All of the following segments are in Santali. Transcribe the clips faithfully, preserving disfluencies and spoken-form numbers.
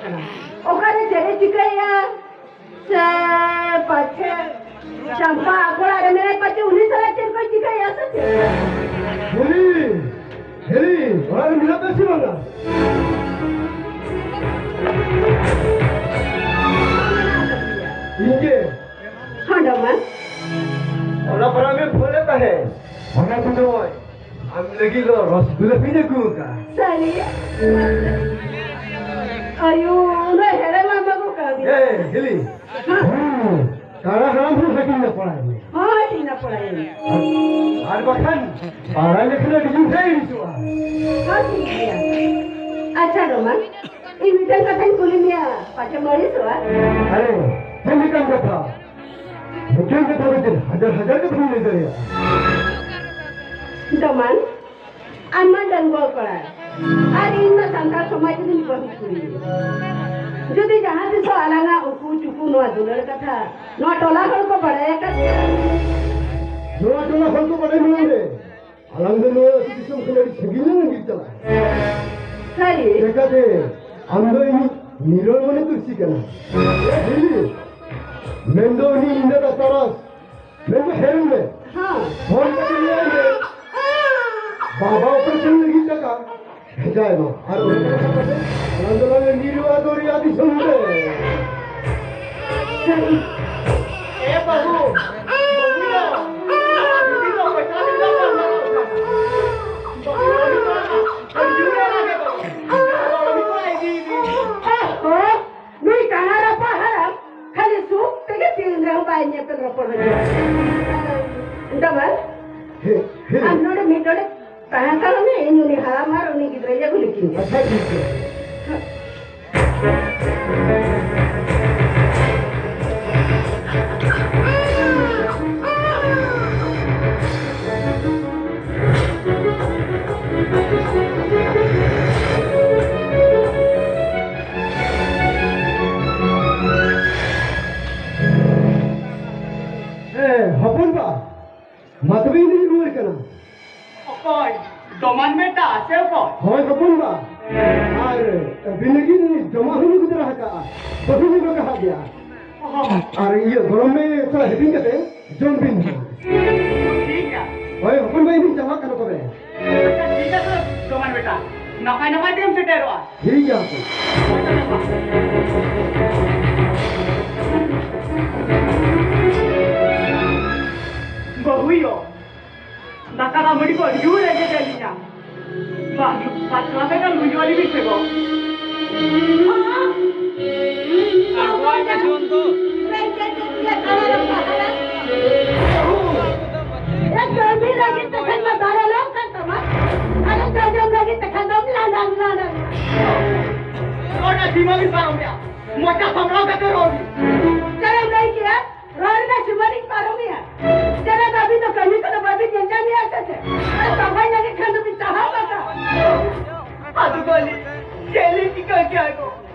ᱠᱟᱱᱟ᱾ ᱚᱠᱟᱨᱮ ᱪᱮᱫ ᱮ ᱪᱤᱠᱟᱹᱭᱮᱫᱼᱟ? ᱥᱮ ᱯᱟᱪᱷᱮ ᱪᱟᱢᱯᱟ ᱟᱠᱚ ᱚᱲᱟᱜ ᱨᱮ ᱢᱮᱱᱟᱭ, ᱯᱟᱪᱷᱮ ᱩᱱᱤ ᱥᱟᱞᱟᱜ ᱪᱮᱫ ᱠᱚᱭ ᱪᱤᱠᱟᱹᱭᱟ ᱥᱮ ᱪᱮᱫ? ᱦᱤᱞᱤ, ᱦᱤᱞᱤ, ᱚᱲᱟᱜ ᱨᱮ ᱢᱮᱱᱟᱜ ᱯᱮᱭᱟ ᱥᱮ ᱵᱟᱝᱟ? ᱤᱧ ᱜᱮ᱾ ᱦᱚᱸ, ᱰᱚᱢᱟᱱ᱾ ᱚᱱᱟ ᱯᱚᱨᱮ ᱟᱢᱮᱢ ᱯᱷᱳᱱ ᱞᱮᱫ ᱛᱟᱦᱮᱸᱫ᱾ ᱚᱱᱟ ᱠᱚᱫᱚ ᱟᱢ ᱞᱟᱹᱜᱤᱫ ᱫᱚ ᱨᱚᱥᱜᱩᱞᱟᱹ ᱯᱤᱧ ᱟᱹᱜᱩ ᱟᱠᱟᱫᱼᱟ᱾ ᱥᱟᱹᱨᱤ? ᱟᱭᱳ, ᱩᱱᱟᱹᱜ ᱦᱮᱲᱮᱢᱟᱜ ᱮᱢ ᱟᱹᱜᱩ ᱠᱟᱣᱫᱤᱧᱟ᱾ ᱮ, ᱦᱤᱞᱤ᱾ ᱦᱮᱸ᱾ ᱦᱩᱸ, ᱠᱟᱲᱟ ᱦᱟᱲᱟᱢ ᱦᱚᱸ ᱦᱟᱹᱴᱤᱧ ᱱᱟᱯᱟᱲᱟᱭ ᱢᱮ᱾ ᱦᱚᱸ, ᱦᱟᱹᱴᱤᱧ ᱱᱟᱯᱟᱲᱟᱭ ᱢᱮ᱾ ᱟᱨ ᱵᱟᱠᱷᱟᱱ ᱵᱟᱲᱟᱭ ᱞᱮᱠᱷᱟᱱ ᱟᱹᱰᱤ ᱡᱳᱨ ᱯᱮ ᱟᱹᱲᱤᱥᱚᱜᱼᱟ᱾ ᱦᱚᱸ, ᱴᱷᱤᱠ ᱜᱮᱭᱟ᱾ ᱟᱪᱪᱷᱟ, ᱰᱚᱢᱟᱱ, ᱤᱧ ᱢᱤᱫᱴᱟᱝ ᱠᱟᱛᱷᱟᱧ ᱠᱩᱞᱤ ᱢᱮᱭᱟ, ᱯᱟᱪᱮᱢ ᱟᱹᱲᱤᱥᱚᱜᱼᱟ? ᱟᱨᱮ, ᱪᱮᱫ ᱞᱮᱠᱟᱱ ᱠᱟᱛᱷᱟ? ᱢᱤᱫᱴᱟᱝ ᱠᱟᱛᱷᱟ ᱫᱚ ᱪᱮᱫ, ᱦᱟᱡᱟᱨ ᱦᱟᱡᱟᱨ ᱠᱟᱛᱷᱟᱧ ᱞᱟᱹᱭ ᱫᱟᱲᱮᱭᱟᱜᱼᱟ᱾ ᱰᱚᱢᱟᱱ, ᱟᱢ ᱢᱟ ᱰᱟᱺᱜᱩᱣᱟᱹ ᱠᱚᱲᱟ, ᱟᱨ ᱤᱧ ᱢᱟ ᱥᱟᱱᱛᱟᱲ ᱥᱚᱢᱟᱡᱽ ᱨᱤᱱ ᱵᱟᱹᱦᱩ ᱠᱩᱲᱤ᱾ ᱡᱩᱫᱤ ᱡᱟᱦᱟᱸ ᱛᱤᱥᱚᱜ ᱟᱞᱟᱝᱟᱜ ᱩᱠᱩ ᱪᱩᱠᱩ ᱱᱚᱣᱟ ᱫᱩᱞᱟᱹᱲ ᱠᱟᱛᱷᱟ ᱱᱚᱣᱟ ᱴᱚᱞᱟ ᱦᱚᱲ ᱠᱚ ᱵᱟᱲᱟᱭ ᱟᱠᱟᱫ ᱜᱮᱭᱟ᱾ ᱱᱚᱣᱟ ᱴᱚᱞᱟ ᱦᱚᱲ ᱠᱚ ᱵᱟᱲᱟᱭ ᱢᱟᱲᱟᱝ ᱨᱮ ᱟᱞᱟᱝ ᱫᱚ ᱱᱚᱣᱟ ᱟᱹᱛᱩ ᱫᱤᱥᱚᱢ ᱠᱷᱚᱱ ᱟᱹᱰᱤ ᱥᱟᱺᱜᱤᱧ ᱞᱟᱝ ᱜᱤᱰᱤ ᱪᱟᱞᱟᱜᱼᱟ᱾ ᱥᱟᱹᱨᱤ? ᱪᱮᱠᱟᱛᱮ ᱟᱢ ᱫᱚ ᱤᱧ ᱱᱤᱨᱚᱲ ᱢᱚᱱᱮ ᱛᱩᱞᱥᱤ ᱠᱟᱱᱟ᱾ ᱦᱤᱞᱤ, ᱢᱮᱱᱫᱚ ᱩᱱᱤ ᱤᱧ ᱫᱟᱫᱟ ᱛᱟᱨᱟᱥ, ᱢᱮᱱᱫᱚ ᱦᱮᱨᱮᱞ ᱢᱮ᱾ ᱦᱮᱸ᱾ ᱯᱷᱳᱱ ᱠᱟᱛᱮ ᱞᱟᱹᱭᱟᱭ ᱢᱮ, ᱵᱟᱵᱟ ᱚᱯᱟᱨᱮᱥᱚᱱ ᱞᱟᱹᱜᱤᱫ ᱴᱟᱠᱟ ᱵᱷᱮᱡᱟᱭ ᱢᱟ᱾ ᱟᱨ ᱚᱱᱟ ᱠᱟᱛᱷᱟ ᱠᱟᱛᱮ ᱟᱞᱟᱝ ᱫᱚᱞᱟᱝ ᱧᱤᱨᱩᱜᱼᱟ ᱫᱚᱨᱭᱟ ᱫᱤᱥᱚᱢ ᱨᱮ᱾ ᱥᱟᱹᱨᱤ? ᱮ ᱵᱟᱹᱵᱩ, ᱵᱟᱹᱵᱩ ᱫᱚ, ᱵᱤᱴᱤ ᱫᱚ ᱯᱚᱭᱥᱟ ᱞᱟᱹᱜᱤᱫ ᱫᱚ ᱵᱟᱝ ᱜᱟᱱᱚᱜ ᱠᱟᱱᱟ᱾ ᱵᱟᱹᱵᱩ ᱫᱚ ᱟᱹᱰᱤ ᱡᱳᱨᱮ ᱨᱟᱜᱮᱫ ᱫᱚ᱾ ᱟᱫᱚ ᱩᱱᱤ ᱠᱚᱲᱟ ᱤᱫᱤ, ᱤᱫᱤ, ᱤᱫᱤ᱾ ᱚᱦᱚ, ᱱᱩᱭ ᱠᱟᱬᱟ ᱨᱟᱯᱟᱜ ᱦᱟᱲᱟᱢ ᱠᱷᱟᱹᱞᱤ ᱥᱩᱠ ᱛᱮᱜᱮ ᱛᱤᱱ ᱨᱮᱦᱚᱸ ᱵᱟᱭ ᱧᱮᱯᱮᱞ ᱨᱚᱯᱚᱲ ᱦᱚᱪᱚ᱾ ᱰᱚᱢᱟᱱ, ᱦᱮ, ᱦᱮ᱾ ᱟᱢ ᱱᱚᱰᱮ ᱢᱤᱫ ᱰᱚᱸᱰᱮ ᱛᱟᱦᱮᱸ ᱦᱟᱛᱟᱲᱚᱜ ᱢᱮ, ᱤᱧ ᱩᱱᱤ ᱦᱟᱲᱟᱢ ᱟᱨ ᱩᱱᱤ ᱜᱤᱫᱽᱨᱟᱹᱧ ᱟᱹᱜᱩ ᱞᱮᱠᱤᱱ ᱜᱮ᱾ ᱟᱪᱪᱷᱟ, ᱴᱷᱤᱠ ᱜᱮᱭᱟ᱾ ᱦᱮᱸ, ᱦᱚᱯᱚᱱ ᱵᱟ, ᱢᱟ ᱛᱚᱵᱮ ᱤᱧ ᱫᱩᱧ ᱨᱩᱣᱟᱹᱲ ᱠᱟᱱᱟ᱾ ᱚᱠᱚᱭ? ᱰᱚᱢᱟᱱ ᱵᱮᱴᱟ ᱥᱮ ᱚᱠᱚᱭ? ᱦᱳᱭ ᱦᱚᱯᱚᱱ ᱵᱟ᱾ ᱟᱨ ᱟᱨ ᱤᱭᱟᱹ ᱜᱚᱲᱚᱢ ᱢᱮ ᱥᱟᱞᱟᱜ ᱦᱟᱹᱴᱤᱧ ᱠᱟᱛᱮ ᱡᱚᱢ ᱵᱤᱱ᱾ ᱴᱷᱤᱠ ᱜᱮᱭᱟ᱾ ᱦᱳᱭ, ᱦᱚᱯᱚᱱ ᱵᱷᱟᱹᱭ, ᱤᱧ ᱪᱟᱞᱟᱜ ᱠᱟᱱᱟ ᱛᱚᱵᱮ᱾ ᱟᱪᱪᱷᱟ, ᱴᱷᱤᱠ ᱟᱪᱷᱮ, ᱡᱚᱢᱟᱱ ᱵᱮᱴᱟ, ᱱᱟᱯᱟᱭ ᱱᱟᱯᱟᱭ ᱛᱮᱢ ᱥᱮᱴᱮᱨᱚᱜᱼᱟ᱾ ᱴᱷᱤᱠ ᱜᱮᱭᱟ ᱦᱚᱯᱚᱱ᱾ ᱵᱟᱹᱦᱩᱭᱳ, ᱫᱟᱠᱟ ᱫᱟᱜ ᱢᱟᱹᱰᱤ ᱠᱚ ᱟᱹᱰᱤ ᱡᱳᱨ ᱨᱮᱸᱜᱮᱡ ᱮᱫ ᱞᱤᱧᱟ᱾ ᱵᱟᱦ, ᱵᱟᱦ, ᱱᱚᱣᱟ ᱫᱚ ᱞᱩᱭ ᱡᱚᱢ ᱟᱹᱞᱤᱧ ᱵᱤᱱ ᱥᱮ ᱜᱚ? ᱟᱨ ᱱᱚᱣᱟ ᱫᱚ ᱡᱚᱢ ᱫᱚ᱾ ᱨᱮᱸᱜᱮᱡ ᱮᱫ ᱞᱮᱭᱟ, ᱠᱟᱲᱟ ᱨᱮ ᱯᱟᱦᱟᱲᱟ᱾ ᱮ, ᱠᱟᱹᱢᱤ ᱞᱟᱹᱜᱤᱫ ᱛᱮᱠᱷᱟᱱ ᱢᱟ ᱫᱟᱲᱮ ᱞᱟᱝ ᱠᱟᱱ ᱛᱟᱢᱟ᱾ ᱟᱨ ᱡᱚᱡᱚᱢ ᱞᱟᱹᱜᱤᱫ ᱛᱮᱠᱷᱟᱱ ᱫᱚᱢ ᱞᱟᱸᱰᱟ, ᱞᱟᱸᱰᱟ᱾ ᱚᱱᱟ ᱥᱤᱢᱟᱹ ᱵᱤᱱ ᱯᱟᱨᱚᱢ ᱠᱮᱜᱼᱟ᱾ ᱢᱚᱪᱟ ᱥᱟᱢᱵᱲᱟᱣ ᱠᱟᱛᱮ ᱨᱚᱲ ᱵᱤᱱ᱾ ᱪᱮᱫ ᱮᱢ ᱞᱟᱹᱭ ᱠᱮᱜᱼᱟ? ᱨᱚᱲ ᱨᱮᱱᱟᱜ ᱥᱤᱢᱟᱹ ᱞᱤᱧ ᱯᱟᱨᱚᱢᱮᱜᱼᱟ᱾ ᱪᱮᱫ ᱟᱹᱵᱤᱱ ᱫᱚ ᱠᱟᱹᱢᱤ ᱠᱚᱫᱚ ᱵᱟᱹᱵᱤᱱ ᱧᱮᱞ ᱧᱟᱢᱮᱜᱼᱟ ᱥᱮ ᱪᱮᱫ? ᱟᱨ ᱥᱟᱯᱷᱟᱭ ᱞᱟᱹᱜᱤᱫ ᱠᱷᱟᱱ ᱫᱚᱵᱤᱱ ᱪᱟᱦᱟᱣ ᱟᱠᱟᱫ᱾ ᱟᱫᱚ ᱵᱟᱹᱞᱤᱧ, ᱪᱮᱫ ᱞᱤᱧ ᱪᱤᱠᱟᱹ ᱠᱮᱭᱟ ᱜᱚ?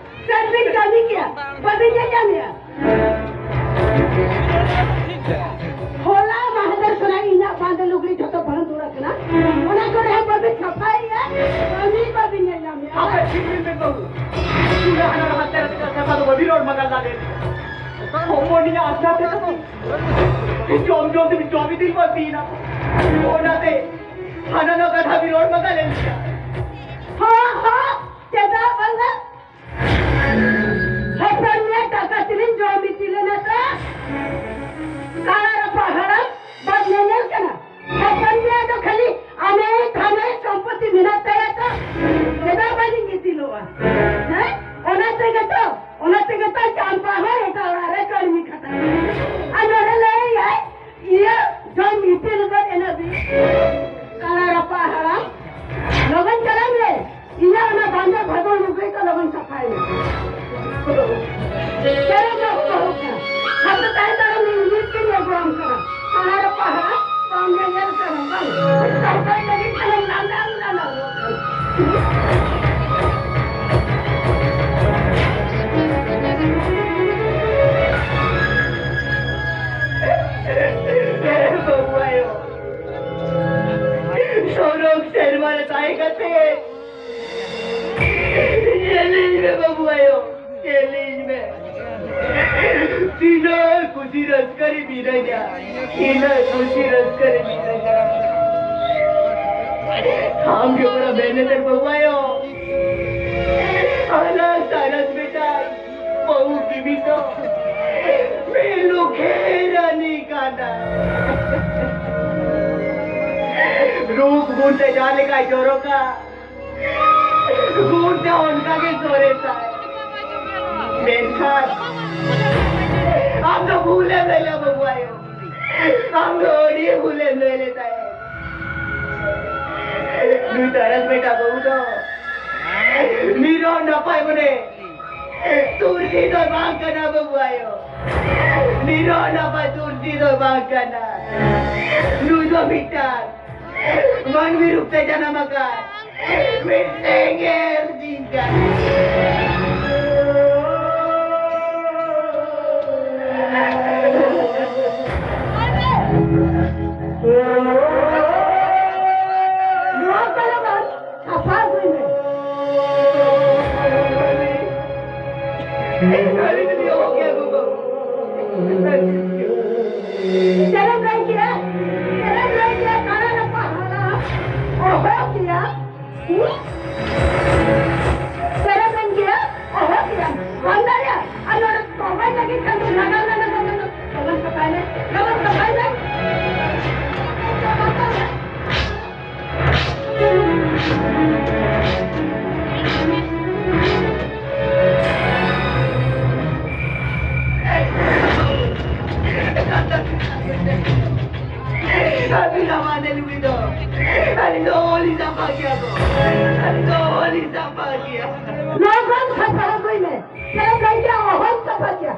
ᱪᱮᱫ ᱵᱤᱱ ᱠᱟᱹᱢᱤ ᱠᱮᱭᱟ? ᱵᱟᱹᱵᱤᱱ ᱧᱮᱞ ᱧᱟᱢᱮᱜᱼᱟ? ᱦᱚᱞᱟ ᱢᱟᱦᱫᱮᱨ ᱠᱷᱚᱱᱟᱜ ᱤᱧᱟᱹᱜ ᱵᱟᱸᱫᱮ ᱞᱩᱜᱽᱲᱤ ᱡᱷᱚᱛᱚ ᱵᱟᱝ ᱫᱩᱲᱟᱹ ᱠᱟᱱᱟ᱾ ᱚᱱᱟ ᱠᱚᱨᱮ ᱦᱚᱸ ᱵᱟᱹᱵᱤᱱ ᱥᱟᱯᱷᱟᱭᱮᱜᱼᱟ, ᱠᱟᱹᱢᱤ ᱵᱟᱹᱵᱤᱱ ᱧᱮᱞ ᱧᱟᱢᱮᱜᱼᱟ᱾ ᱟᱯᱮ ᱴᱷᱤᱠ ᱵᱤᱱ ᱢᱮᱱ ᱵᱟᱹᱵᱩ᱾ ᱩᱱᱟᱹᱜ ᱦᱟᱱᱟ ᱦᱟᱛᱮ ᱦᱟᱛᱮ ᱠᱟᱛᱷᱟ ᱫᱚ ᱵᱟᱹᱵᱤᱱ ᱨᱚᱲ ᱢᱟᱜᱟᱞ ᱫᱟᱲᱮᱭᱟᱜᱼᱟ᱾ ᱦᱚᱯᱚᱱᱤᱧᱟᱜ ᱟᱥᱟ ᱛᱮ ᱡᱚᱢ ᱡᱚᱢ ᱛᱮ ᱡᱚᱢ ᱤᱫᱤ ᱵᱟᱹᱲᱛᱤᱭᱮᱱᱟ᱾ ᱚᱱᱟᱛᱮ ᱦᱟᱱᱟ ᱱᱚᱣᱟ ᱠᱟᱛᱷᱟ ᱵᱤᱱ ᱨᱚᱲ ᱢᱟᱜᱟᱞ ᱮᱱ ᱜᱮᱭᱟ᱾ ᱦᱚᱸ, ᱦᱚᱸ, ᱪᱮᱫᱟᱜ ᱵᱟᱝᱟ? ᱦᱚᱯᱚᱱ ᱢᱮ ᱴᱟᱠᱟ ᱛᱮᱵᱤᱱ ᱡᱚᱢ ᱤᱫᱤ ᱞᱮᱱᱟ ᱛᱚ? ᱠᱟᱲᱟ ᱨᱟᱯᱟᱜ ᱦᱟᱲᱟᱢ ᱵᱟᱢ ᱧᱮᱧᱮᱞ ᱠᱟᱱᱟ? ᱦᱚᱯᱚᱱ ᱢᱮ ᱫᱚ ᱠᱷᱟᱹᱞᱤ ᱟᱢᱮ ᱛᱷᱟᱢᱮ ᱥᱚᱢᱯᱚᱛᱤ ᱢᱮᱱᱟᱜ ᱛᱟᱭᱟ ᱛᱚ? ᱪᱮᱫᱟᱜ ᱵᱟᱹᱞᱤᱧ ᱤᱫᱤ ᱞᱚᱜᱼᱟ? ᱦᱮᱸ? ᱚᱱᱟ ᱛᱮᱜᱮ ᱛᱚ, ᱚᱱᱟ ᱛᱮᱜᱮ ᱛᱚ ᱪᱟᱢᱯᱟ ᱦᱚᱸ ᱮᱴᱟᱜ ᱚᱲᱟᱜ ᱨᱮ ᱠᱟᱹᱲᱢᱤ ᱠᱷᱟᱴᱟᱜ ᱠᱟᱱᱟ᱾ ᱟᱨ ᱱᱚᱰᱮ ᱞᱟᱹᱭᱟᱭ, ᱤᱭᱟᱹ, ᱡᱚᱢ ᱤᱫᱤ ᱞᱮᱠᱟ ᱮᱱᱟ ᱵᱤᱱ᱾ ᱠᱟᱲᱟ ᱨᱟᱯᱟᱜ ᱦᱟᱲᱟᱢ, ᱞᱚᱜᱚᱱ ᱪᱟᱞᱟᱜ ᱢᱮ᱾ ᱤᱧᱟᱹᱜ ᱚᱱᱟ ᱵᱟᱸᱫᱟ ᱵᱷᱟᱫᱚᱨ ᱞᱩᱜᱽᱲᱤ ᱠᱚ ᱞᱚᱜᱚᱱ ᱥᱟᱯᱷᱟᱭ ᱢᱮ᱾ ᱪᱮᱫ ᱮᱢ ᱵᱟᱹᱦᱩ ᱵᱟᱹᱦᱩ ᱠᱟᱱᱟ? ᱦᱟᱯᱮ ᱛᱟᱭᱚᱢ ᱫᱟᱨᱟᱢ ᱤᱧ ᱱᱤᱛ ᱜᱤᱧ ᱟᱹᱜᱩᱣᱟᱢ ᱠᱟᱱᱟ᱾ ᱟᱨ ᱯᱟᱦᱟ ᱵᱟᱢ ᱧᱮᱧᱮᱞ ᱠᱟᱱᱟ ᱵᱟᱝ? ᱥᱟᱯᱷᱟᱭ ᱞᱟᱹᱜᱤᱫ ᱠᱷᱟᱱᱮᱢ ᱞᱟᱸᱫᱟ ᱞᱟᱸᱫᱟ ᱜᱚᱫ ᱠᱟᱱᱟ᱾ ᱮ ᱵᱟᱹᱵᱩ ᱟᱭᱳ, ᱥᱚᱨᱚᱜ ᱥᱮᱨᱢᱟ ᱨᱮ ᱛᱟᱦᱮᱸ ᱠᱟᱛᱮ ᱧᱮᱞᱤᱧ ᱢᱮ ᱵᱟᱹᱵᱩ ᱟᱭᱳ, ᱧᱮᱞᱤᱧ ᱢᱮ᱾ ᱤᱱᱟᱹ ᱠᱩᱥᱤ ᱨᱟᱹᱥᱠᱟᱹ ᱨᱮ ᱢᱤᱱᱟᱹᱧᱟ, ᱤᱱᱟᱹ ᱠᱩᱥᱤ ᱨᱟᱹᱥᱠᱟᱹ ᱨᱮ ᱢᱤᱱᱟᱹᱧᱟ᱾ ᱟᱢ ᱜᱮ ᱵᱚᱲ ᱢᱮᱱᱮᱡᱟᱨ ᱵᱟᱹᱵᱩ ᱟᱭᱳ, ᱟᱞᱟᱝ ᱛᱟᱨᱟᱥ ᱵᱮᱴᱟ ᱵᱟᱹᱦᱩ ᱵᱤᱵᱤ ᱫᱚ ᱢᱤᱫ ᱞᱩᱠᱷᱮ ᱨᱟᱱᱤ ᱠᱟᱱᱟ᱾ ᱨᱩᱯ ᱜᱩᱱ ᱛᱮ ᱡᱟᱦᱟᱸ ᱞᱮᱠᱟᱭ ᱡᱚᱨᱚᱜᱟ, ᱜᱩᱱ ᱛᱮ ᱚᱱᱠᱟ ᱜᱮ ᱥᱚᱨᱮᱥᱟᱭ᱾ ᱢᱮᱱᱠᱷᱟᱱ ᱟᱢ ᱫᱚ ᱵᱷᱩᱞᱮᱢ ᱞᱟᱹᱭ ᱞᱮᱫᱟ ᱵᱟᱹᱵᱩ ᱟᱭᱳ, ᱟᱢ ᱫᱚ ᱟᱹᱰᱤ ᱵᱷᱩᱞᱮᱢ ᱞᱟᱹᱭ ᱞᱮᱫ ᱛᱟᱦᱮᱸᱫ᱾ ᱱᱩᱭ ᱛᱟᱨᱟᱥ ᱵᱮᱴᱟ ᱵᱟᱹᱵᱩ ᱫᱚ ᱱᱤᱨᱚᱲ ᱱᱟᱯᱟᱭ ᱢᱚᱱᱮ ᱛᱩᱨᱥᱤ ᱫᱚ ᱵᱟᱝ ᱠᱟᱱᱟ ᱵᱟᱹᱵᱩ ᱟᱭᱳ, ᱱᱤᱨᱚᱲ ᱱᱟᱯᱟᱭ ᱛᱩᱨᱥᱤ ᱫᱚ ᱵᱟᱝ ᱠᱟᱱᱟ᱾ ᱱᱩᱭ ᱫᱚ ᱢᱤᱫᱴᱟᱝ ᱢᱟᱹᱱᱢᱤ ᱨᱩᱯ ᱛᱮ ᱡᱟᱱᱟᱢ ᱟᱠᱟᱱ ᱢᱤᱫ ᱥᱮᱸᱜᱮᱞ ᱡᱤᱣᱤ ᱠᱟᱱᱟᱭ᱾ ᱱᱚᱣᱟ ᱠᱟᱱᱟ ᱵᱟᱝ? ᱥᱟᱯᱷᱟ ᱟᱹᱜᱩᱭ ᱢᱮ᱾ ᱪᱮᱫ ᱮᱢ ᱞᱟᱹᱭ ᱠᱮᱫᱟ? ᱪᱮᱫ ᱮᱢ ᱞᱟᱹᱭ ᱠᱮᱫᱟ? ᱠᱟᱱᱟ ᱨᱟᱯᱟᱜ ᱦᱟᱲᱟᱢ᱾ ᱚᱦᱚ ᱠᱮᱭᱟ᱾ ᱦᱩᱸ? ᱪᱮᱫ ᱮᱢ ᱢᱮᱱ ᱠᱮᱫᱟ? ᱚᱦᱚ ᱠᱮᱭᱟ᱾ ᱵᱟᱢ ᱫᱟᱲᱮᱭᱟᱜᱼᱟ? ᱟᱨ ᱱᱚᱰᱮ ᱛᱚᱵᱮ ᱞᱟᱹᱜᱤᱫ ᱠᱷᱟᱱ ᱫᱚ ᱞᱟᱜᱟᱣ ᱞᱟᱜᱟᱣ ᱞᱟᱜᱟᱣ᱾ ᱞᱚᱜᱚᱱ ᱥᱟᱯᱷᱟᱭ ᱢᱮ᱾ ᱞᱚᱜᱚᱱ ᱥᱟᱯᱷᱟᱭ ᱢᱮ᱾ ᱟᱹᱵᱤᱱ ᱟᱢᱟᱫᱮ ᱞᱩᱜᱤ ᱫᱚ, ᱟᱹᱞᱤᱧ ᱫᱚ ᱚᱦᱚᱞᱤᱧ ᱥᱟᱯᱷᱟ ᱠᱮᱭᱟ ᱜᱚ᱾ ᱟᱹᱞᱤᱧ ᱫᱚ ᱚᱦᱚᱞᱤᱧ ᱥᱟᱯᱷᱟ ᱠᱮᱭᱟ᱾ ᱱᱚᱣᱟ ᱠᱷᱚᱱ ᱥᱟᱯᱷᱟ ᱟᱹᱜᱩᱭ ᱢᱮ᱾ ᱪᱮᱫ ᱮᱢ ᱞᱟᱹᱭ ᱠᱮᱭᱟ? ᱚᱦᱚᱢ ᱥᱟᱯᱷᱟ ᱠᱮᱭᱟ᱾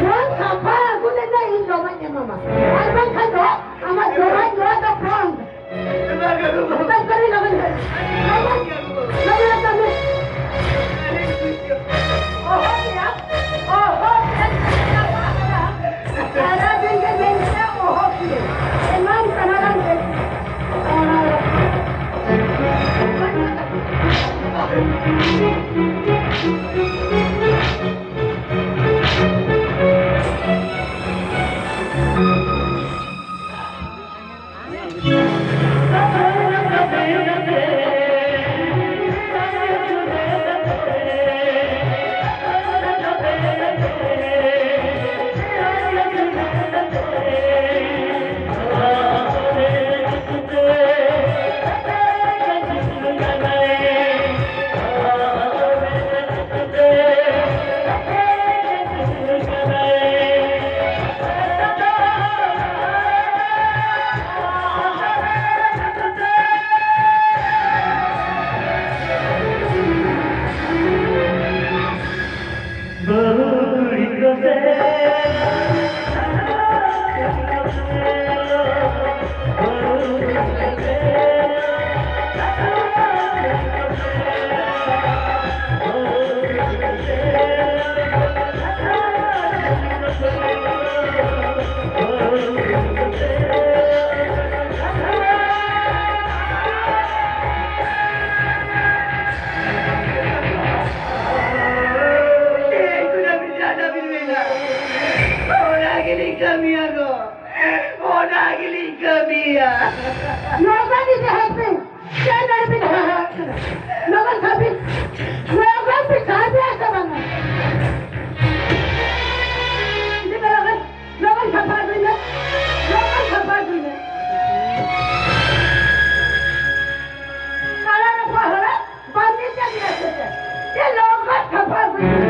ᱱᱚᱣᱟ ᱥᱟᱯᱷᱟ ᱟᱹᱜᱩ ᱞᱮᱱᱟ ᱤᱧ ᱡᱚᱢᱟᱜ ᱤᱧ ᱮᱢᱟᱢᱟ᱾ ᱟᱨ ᱵᱟᱝᱠᱷᱟᱱ ᱫᱚ ᱟᱢᱟᱜ ᱡᱚᱢᱟᱜ ᱧᱩᱣᱟᱜ ᱫᱚ ᱯᱷᱨᱚᱢ᱾ ᱞᱚᱜᱚᱱ ᱠᱟᱹᱢᱤ, ᱞᱚᱜᱚᱱ ᱠᱟᱹᱢᱤ᱾ ᱞᱚᱜᱚᱱ ᱠᱟᱹᱢᱤ᱾ ᱚᱦᱚ ᱠᱮᱭᱟ, ᱚᱦᱚ ᱠᱮᱭᱟ᱾ ᱥᱟᱨᱟ ᱫᱤᱱ ᱜᱮ ᱢᱮᱱ ᱠᱮᱭᱟ, ᱚᱦᱚ ᱠᱮᱭᱟ᱾ ᱮᱢᱟᱢ ᱠᱟᱱᱟ ᱞᱟᱝ ᱢᱮᱱ ᱠᱮᱭᱟ᱾ ᱚᱱᱟ ᱜᱮᱞᱤᱧ ᱠᱟᱹᱢᱤᱭᱟ ᱜᱚ, ᱚᱱᱟ ᱜᱮᱞᱤᱧ ᱠᱟᱹᱢᱤᱭᱟ᱾ ᱱᱚᱝᱠᱟ ᱜᱮ ᱡᱟᱦᱟᱸ ᱯᱮ ᱪᱮᱫ ᱞᱟᱹᱜᱤᱫ ᱵᱤᱱ ᱦᱟᱦᱟᱲᱟᱜ ᱠᱟᱱᱟ? ᱞᱚᱜᱚᱱ ᱥᱟᱯᱷᱤ, ᱞᱚᱜᱚᱱ ᱯᱮ ᱥᱟᱯᱷᱤᱭᱟ ᱥᱮ ᱵᱟᱝᱟ? ᱤᱫᱤ ᱯᱮ ᱞᱚᱜᱚᱱ, ᱞᱚᱜᱚᱱ ᱥᱟᱯᱷᱟ ᱟᱹᱜᱩᱭ ᱢᱮ, ᱞᱚᱜᱚᱱ ᱥᱟᱯᱷᱟ ᱟᱹᱜᱩᱭ ᱢᱮ᱾ ᱠᱟᱞᱟ ᱨᱚᱯᱟ ᱦᱚᱲ, ᱵᱟᱢ ᱧᱮᱞ ᱧᱟᱢ ᱜᱮᱭᱟ ᱥᱮ ᱪᱮᱫ? ᱪᱮᱫ ᱞᱚᱜᱚᱱ ᱥᱟᱯᱷᱟ ᱟᱹᱜᱩᱭ ᱢᱮ᱾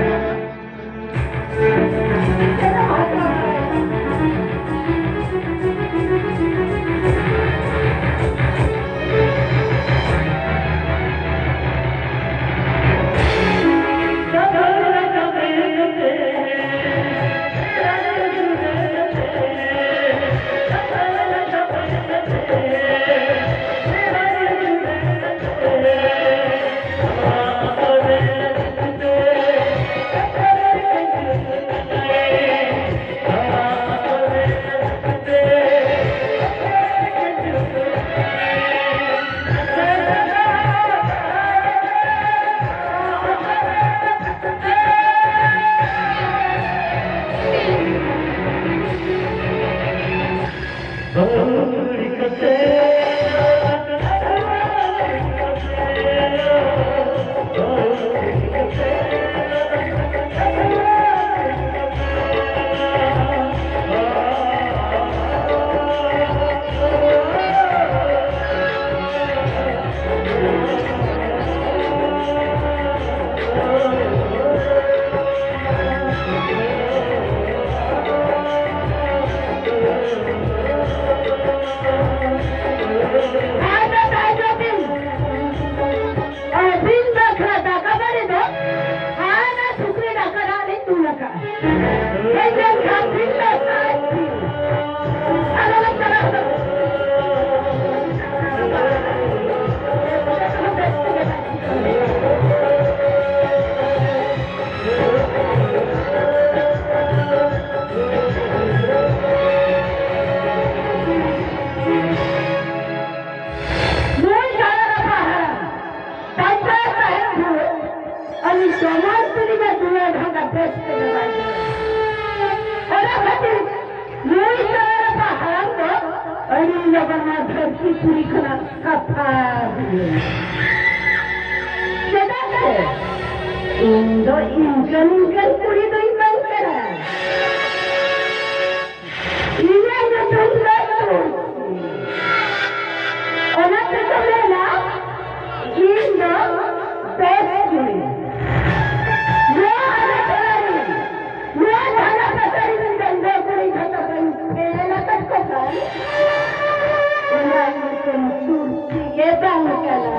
ᱚᱱᱟ ᱠᱷᱟᱹᱛᱤᱨ ᱱᱩᱭ ᱛᱟᱨᱟ ᱦᱟᱲᱟᱢ ᱫᱚ ᱟᱹᱰᱤ ᱞᱚᱜᱚᱱ ᱱᱚᱣᱟ ᱫᱷᱟᱹᱨᱛᱤ ᱯᱩᱨᱤ ᱠᱷᱚᱱᱟᱜ ᱥᱟᱯᱷᱟ ᱦᱩᱭᱩᱜᱼᱟ᱾ ᱪᱮᱫᱟᱜ ᱥᱮ ᱤᱧ ᱫᱚ ᱤᱱᱠᱟᱹᱱ ᱤᱱᱠᱟᱹᱱ ᱠᱩᱲᱤ ᱫᱚᱧ ᱵᱟᱝ ᱠᱟᱱᱟ᱾ ᱤᱧᱟᱹᱜ ᱧᱩᱛᱩᱢ ᱫᱚ ᱛᱩᱞᱥᱤ᱾ ᱚᱱᱟ ᱛᱮᱠᱚ ᱢᱮᱱᱟ, ᱤᱧ ᱫᱚ ᱵᱮᱥ ᱠᱩᱲᱤ᱾ ᱱᱚᱣᱟ ᱟᱞᱮ ᱴᱚᱞᱟ ᱨᱤᱱ, ᱱᱚᱣᱟ ᱫᱷᱟᱨᱟ ᱯᱟᱥᱮ ᱨᱤᱱ ᱰᱟᱺᱜᱩᱣᱟᱹ ᱠᱩᱲᱤ ᱡᱷᱚᱛᱚ ᱠᱚᱧ ᱯᱷᱮᱞ ᱟᱠᱟᱫ ᱠᱚ ᱠᱷᱟᱱ, ᱚᱱᱟ ᱧᱩᱛᱩᱢ ᱛᱩᱞᱥᱤ ᱜᱮ ᱵᱟᱝ ᱠᱟᱱᱟ᱾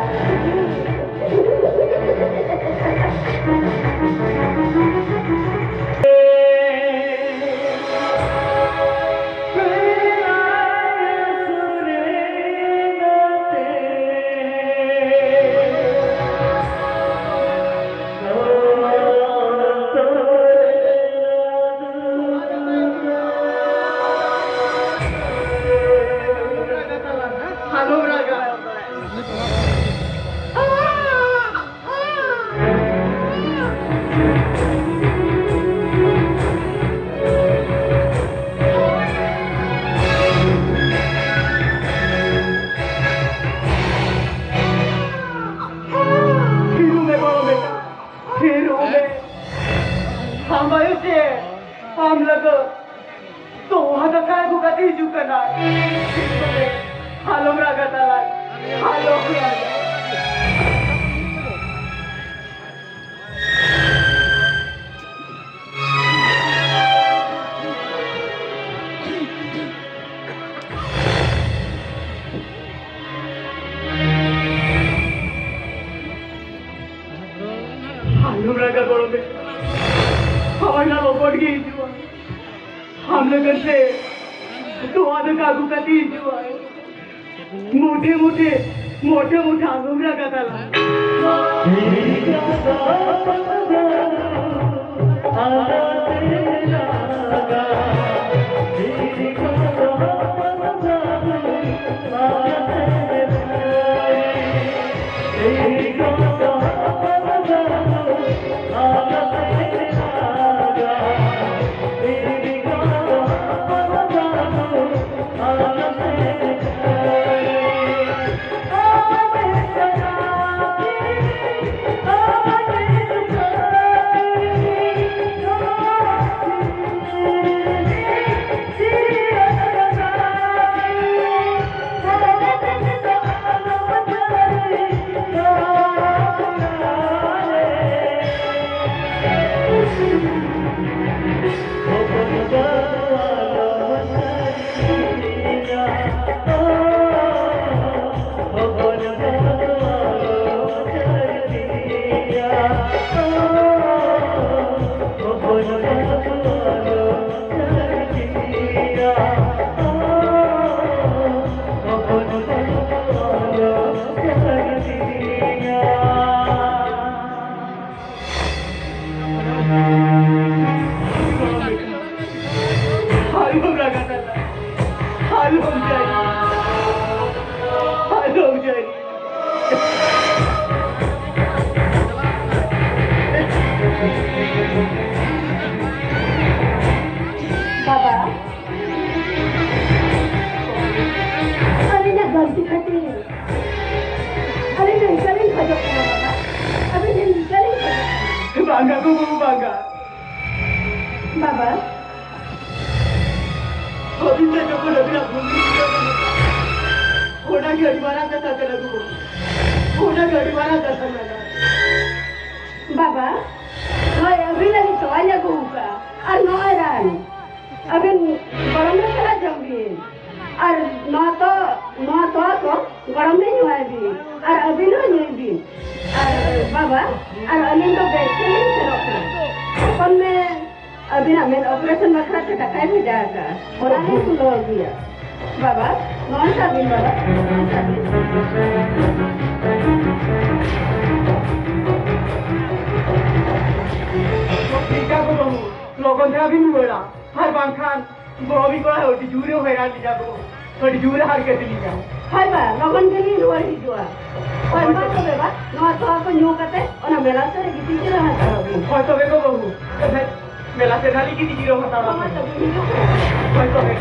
ᱛᱷᱤᱨᱚᱜ ᱢᱮ, ᱜᱚᱲᱚᱢ ᱵᱮᱴᱟ, ᱛᱷᱤᱨᱚᱜ ᱢᱮ᱾ ᱟᱢ ᱟᱭᱳ ᱪᱮ ᱟᱢ ᱞᱟᱹᱜᱤᱫ ᱛᱚᱣᱟ ᱫᱟᱠᱟ ᱟᱹᱜᱩ ᱠᱟᱛᱮ ᱦᱤᱡᱩᱜ ᱠᱟᱱᱟ᱾ ᱟᱞᱚᱢ ᱨᱟᱜᱟ ᱛᱟᱞᱟᱝ, ᱟᱞᱚᱢ ᱨᱟᱜᱟ᱾ ᱟᱞᱚᱢ ᱨᱟᱜᱟ ᱜᱚᱲᱚᱢ ᱵᱮᱴᱟ, ᱦᱚᱲ ᱞᱚᱜᱚᱱ ᱜᱮ ᱦᱤᱡᱩᱜᱼᱟ᱾ ᱟᱢ ᱞᱟᱹᱜᱤᱫ ᱛᱮ ᱛᱚᱣᱟ ᱫᱟᱠᱟ ᱟᱹᱜᱩ ᱠᱟᱛᱮ ᱦᱤᱡᱩᱜᱼᱟ᱾ ᱢᱚᱴᱷᱮ ᱢᱚᱴᱷᱮ, ᱢᱚᱴᱷᱮ ᱢᱚᱴᱷᱮ ᱟᱞᱚᱢ ᱨᱟᱜᱟ ᱛᱟᱞᱟᱝ᱾ ᱟᱞᱚᱢ ᱨᱟᱜᱟ ᱫᱟᱫᱟ, ᱟᱞᱚᱢ ᱡᱟᱹᱨᱤ, ᱟᱞᱚᱢ ᱡᱟᱹᱨᱤ᱾ ᱵᱟᱵᱟ, ᱟᱹᱞᱤᱧᱟᱜ ᱜᱟᱹᱞᱛᱤ ᱠᱷᱟᱹᱛᱤᱨ ᱟᱹᱞᱤᱧ ᱫᱚ ᱤᱠᱟᱹ ᱞᱤᱧ ᱠᱷᱚᱡᱚᱜ ᱠᱟᱱᱟ ᱵᱟᱵᱟ, ᱟᱹᱵᱤᱱ ᱴᱷᱮᱱ ᱤᱠᱟᱹ ᱞᱤᱧ ᱠᱷᱚᱡᱚᱜ ᱠᱟᱱᱟ᱾ ᱵᱟᱝᱟ ᱜᱚ ᱵᱟᱹᱵᱩ, ᱵᱟᱝᱟ᱾ ᱵᱟᱵᱟ, ᱟᱹᱵᱤᱱ ᱫᱚ ᱡᱚᱠᱷᱚᱱ ᱟᱹᱵᱤᱱᱟᱜ ᱵᱷᱩᱞ ᱵᱤᱱ ᱵᱩᱡᱷᱟᱹᱣ ᱧᱟᱢᱟ, ᱚᱱᱟ ᱜᱮ ᱟᱹᱰᱤ ᱢᱟᱨᱟᱝ ᱠᱟᱛᱷᱟ ᱠᱟᱱᱟ ᱜᱚ ᱵᱟᱹᱵᱩ, ᱚᱱᱟ ᱜᱮ ᱟᱹᱰᱤ ᱢᱟᱨᱟᱝ ᱠᱟᱛᱷᱟ ᱠᱟᱱᱟ᱾ ᱵᱟᱵᱟ, ᱱᱚᱜᱼᱚᱭ ᱟᱹᱵᱤᱱ ᱞᱟᱹᱜᱤᱫ ᱛᱚᱣᱟᱧ ᱟᱹᱜᱩ ᱟᱠᱟᱫᱼᱟ, ᱟᱨ ᱱᱚᱜᱼᱚᱭ ᱨᱟᱱ᱾ ᱟᱹᱵᱤᱱ ᱜᱚᱲᱚᱢ ᱨᱮ ᱪᱟᱞᱟᱜ ᱡᱚᱢ ᱵᱤᱱ᱾ ᱟᱨ ᱱᱚᱣᱟ ᱛᱚ, ᱱᱚᱣᱟ ᱛᱚᱣᱟ ᱠᱚ ᱜᱚᱲᱚᱢ ᱨᱮ ᱧᱩᱣᱟᱭ ᱵᱤᱱ᱾ ᱟᱨ ᱟᱹᱵᱤᱱ ᱦᱚᱸ ᱧᱩᱭ ᱵᱤᱱ᱾ ᱟᱨ ᱵᱟᱵᱟ, ᱟᱨ ᱟᱹᱞᱤᱧ ᱫᱚ ᱵᱮᱜᱽ ᱴᱷᱮᱱ ᱞᱤᱧ ᱥᱮᱱᱚᱜ ᱠᱟᱱᱟ᱾ ᱦᱚᱯᱚᱱ ᱢᱮ, ᱟᱹᱵᱤᱱᱟᱜ ᱢᱮᱫ operation ᱵᱟᱠᱷᱨᱟ ᱛᱮ ᱴᱟᱠᱟᱭ ᱵᱷᱮᱡᱟ ᱟᱠᱟᱫᱼᱟ᱾ ᱚᱱᱟ ᱞᱤᱧ ᱛᱩᱞᱟᱹᱣ ᱟᱹᱜᱩᱭᱟ᱾ ᱵᱟᱵᱟ, ᱱᱚᱣᱟ ᱥᱟᱵ ᱵᱤᱱ ᱵᱟᱵᱟ, ᱱᱚᱣᱟ ᱥᱟᱵ ᱵᱤᱱ᱾ ᱴᱷᱤᱠ ᱜᱮᱭᱟ ᱜᱚ ᱵᱟᱹᱵᱩ, ᱞᱚᱜᱚᱱ ᱫᱷᱟᱨᱟ ᱵᱤᱱ ᱨᱩᱣᱟᱹᱲᱟ, ᱟᱨ ᱵᱟᱝᱠᱷᱟᱱ ᱜᱚᱲᱚᱢᱤᱡ ᱠᱚᱲᱟ ᱟᱹᱰᱤ ᱡᱳᱨᱮ ᱦᱚᱭᱨᱟᱱ ᱞᱤᱧᱟ ᱜᱚ, ᱟᱹᱰᱤ ᱡᱳᱨᱮ ᱦᱟᱨᱠᱮᱛ ᱞᱤᱧᱟ᱾ ᱦᱳᱭ ᱵᱟ, ᱞᱚᱜᱚᱱ ᱜᱮᱞᱤᱧ ᱨᱩᱣᱟᱹᱲ ᱦᱤᱡᱩᱜᱼᱟ᱾ ᱦᱳᱭ, ᱢᱟ ᱛᱚᱵᱮ ᱵᱟ, ᱱᱚᱣᱟ ᱛᱚᱣᱟ ᱠᱚ ᱧᱩ ᱠᱟᱛᱮ ᱚᱱᱟ ᱢᱮᱞᱟ ᱥᱮᱫ ᱨᱮ ᱜᱤᱛᱤᱡ ᱡᱤᱨᱟᱹᱜ ᱦᱟᱛᱟᱲᱚᱜ ᱵᱤᱱ᱾ ᱦᱳᱭ ᱛᱚᱵᱮ ᱜᱚ ᱵᱟᱹᱵᱩ, ᱛᱚᱵᱮ ᱢᱮᱞᱟ ᱥᱮᱫ ᱱᱟᱜ ᱞᱤᱧ ᱜᱤᱛᱤᱡ ᱡᱤᱨᱟᱹᱣ ᱦᱟᱛᱟᱲᱚᱜᱼᱟ᱾ ᱦᱳᱭ ᱛᱚᱵᱮ, ᱦᱤᱡᱩᱜ ᱯᱮ᱾ ᱦᱳᱭ ᱛᱚᱵᱮ᱾